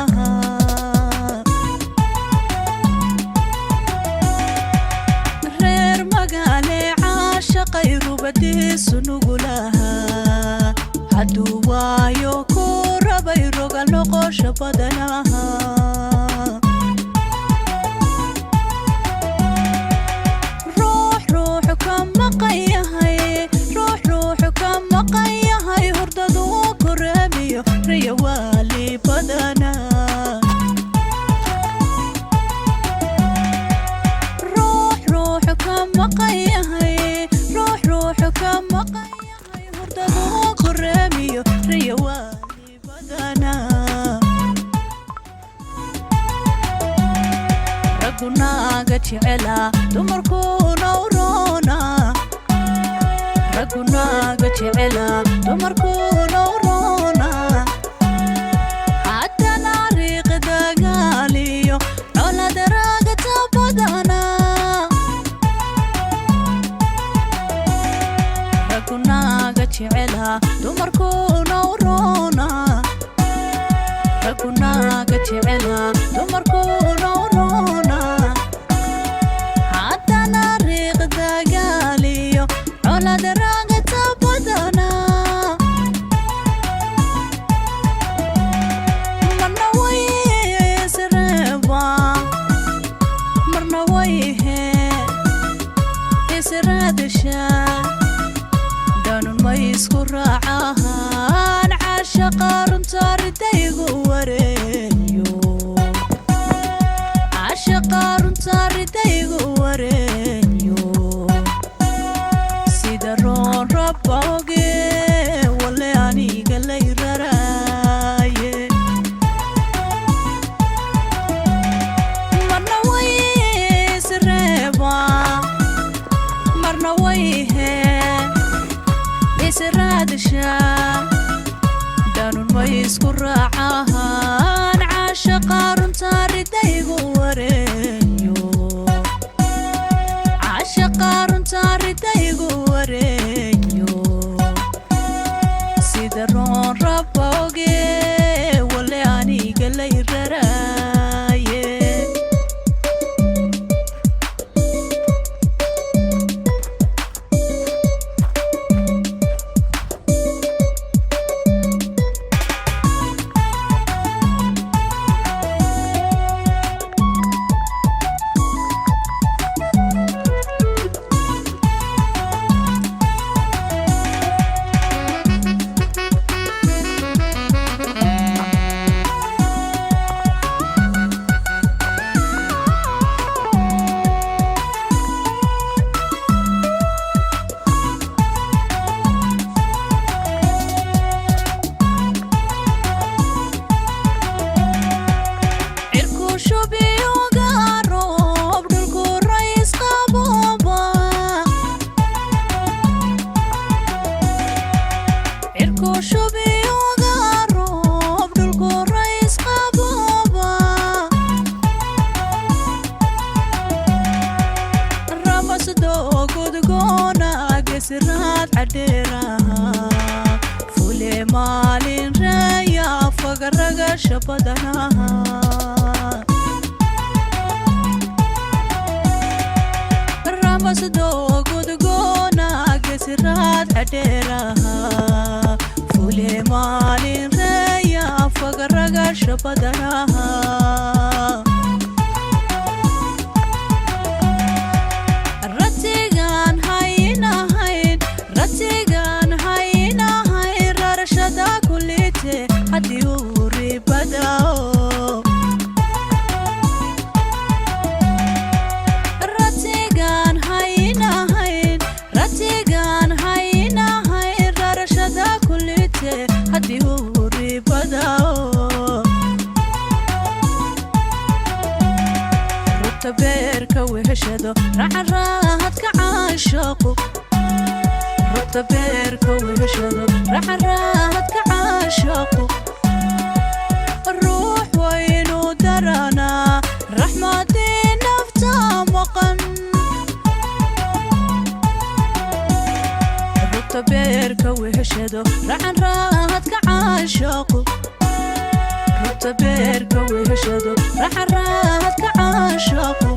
Badanaha reer magaale caashaqay rubadiisu nugulaha, hadduu waayo ku rabay roga noqosha badanaha. Ruux ruuxu ka maqan yahay, ruux ruuxu ka maqan yahay, hurdadu ku reebiyo riya waali badana. Ruux ruuxu ka maqan yahay, ruux ruuxu ka maqan yahay, hurdadu ku reebiyo riya waali badana. Raggunaaga jecela, dumarkuuna uroona. Raggunaaga jecela, dumarkuuna uroona. Haddana riiq dagaaliyo colad raagta badana. Raggunaaga jecela, dumarkuuna uroona. Raggunaaga jecela, dumarkuuna uroona. Haddana riiq dagaaliyo colad raagta badana. Marna way isreebaa, marna way israadashaa. Dhanun may isku raacahaan caashaqa runta ridaygu wareeyo, caashaqa runta ridaygu wareeyo. Sida roon rabooge wale aniga lay raraaye. Marna way isreebaa, marna way israadashaa. Dhanun may isku raacahaan caashaqa runta ridaygu wareeyo, caashaqa runta ridaygu wareeyo. Sida roon rabooge wale aniga lay raraaye. Cirku shubiyoga roob, dhulku rays qabooba. Cirku shubiyoga roob, dhulku rays qabooba. Ramasdo gudgoona gesiraad cadheeraha fule maalin reeya fagaragasha badanaha. Ramasdo gudgoona gesiraad cadheeraha fule maalin reeya fagaragasha badanaha. Ratigaan haynahayn, ratigaan haynahayn, rarashada kulite haddii uu ribadao. Ratigaan haynahayn, ratigaan haynahayn, rarashada kulite haddii uu ribadao. Rugta beerka weheshado racanraadka caashaqu. Rugta beerka weheshado racanraadka caashaqu. Ruux waynu daranaa raxmadii nafta maqan. Rugta beerka weheshado racanraadka caashaqu. Rugta Runta beerka weheshado, raxaraadka caashaqo.